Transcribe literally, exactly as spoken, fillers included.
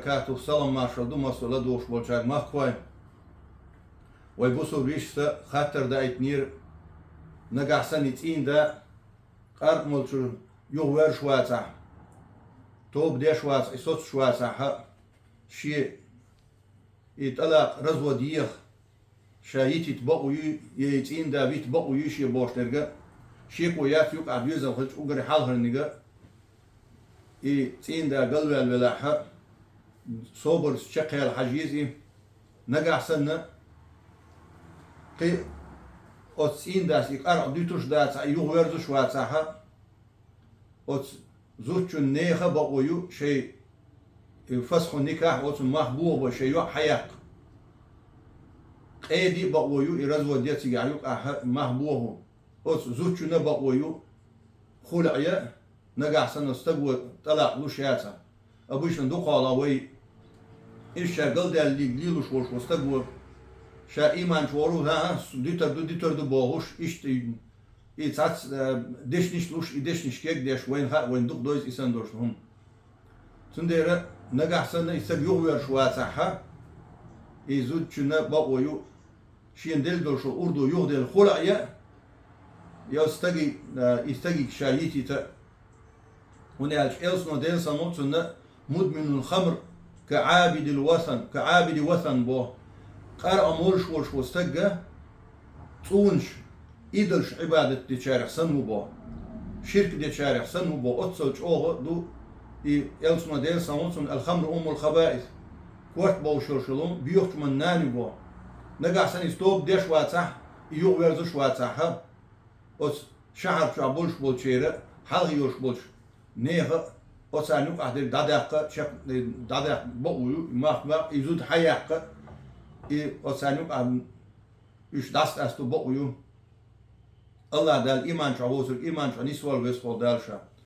Баракатух, салам маршал ду массо ладугӀуш болчаьрга махкахой. Вай бусулба вешийца хаттар даийтинера, нагахь санна и цӀийнда къаркъа молчуьра юхавоьрзуш вацахь, тоба деш вацахь, и соцуш вацахь, шен и тӀалакъ, развод еха, ша йитийта бакъо ю, е и цӀийнда вита бакъо ю шен бохуш дерг, шеко яц юкъахь доьзал хилча уггаре хьалхарниг, и цӀийнда галваьлла велахь, собарца чекхъяла хьажа еза и. Нагахь санна, кхин оцу цӀийндас и къаркъа дуьтуш дацахь, и юхаверзуш вацахь, оцу зудчун нехан а бакъо ю шайн, и фасху никахь, оцун мах бохабой шайн йоӀ хьаяккха. Къеди а бакъо ю, и развод е цигахь юкъахь мах боху. Оцу зудчун а бакъо ю, хулъя, нагахь санна стаго тӀалакъ луш яцахь. Обычно дукхахьолахь вай, иштта ша галдаьллиг лелош волуш волу стаго, ша ийманчу вогӀур ву, хӀан-хӀа, дуьтур ду, дуьтур ду бохуш, иштта и, и цхьацца, э, дешнаш луш, и дешнаш кегдеш, вайна хаьа, вайна дукха дойзу и санна долуш хӀума. Цундела нагахь санна и стаг юхаверзуш вацахь, и зудчун а бакъо ю, шена делла долуш урдо юхаделла хулъя, я стаги-, а, и стагиг ша йитийта. ХӀунда аьлча Элсано, Делан салам цунна, мудминул хамр ка Ӏабидил васан, ка Ӏабиди васан бо. Къаркъа молуш волуш ву стаг, цӀунаш, идолаш Ӏибадат дечарех санна ву бо. Ширк дечарех санна ву бо. Оццул чӀогӀа ду и Элсано, Делан салам цунна, алхамру уммул хабаис. Корта бовшалла, боьхачу хӀуманна нана ю бо. Нагахь санна иза тоба деш вацахь, и юхаверзуш вацахь, оцу шахьар чохь болуш болчеран, хьалха йолуш болчу нехан а, оцарна юкъахь дерг дӀадаккха, чекх-, дӀадаккха бакъо ю, и мах-, мах-, и зуда хьаяккха, и оцарна юкъахь уьш дӀасакъасто бакъо ю. АллахӀ Дала ийман чохь воцург ийман чохь нисвала, веза-воккха Дала ша.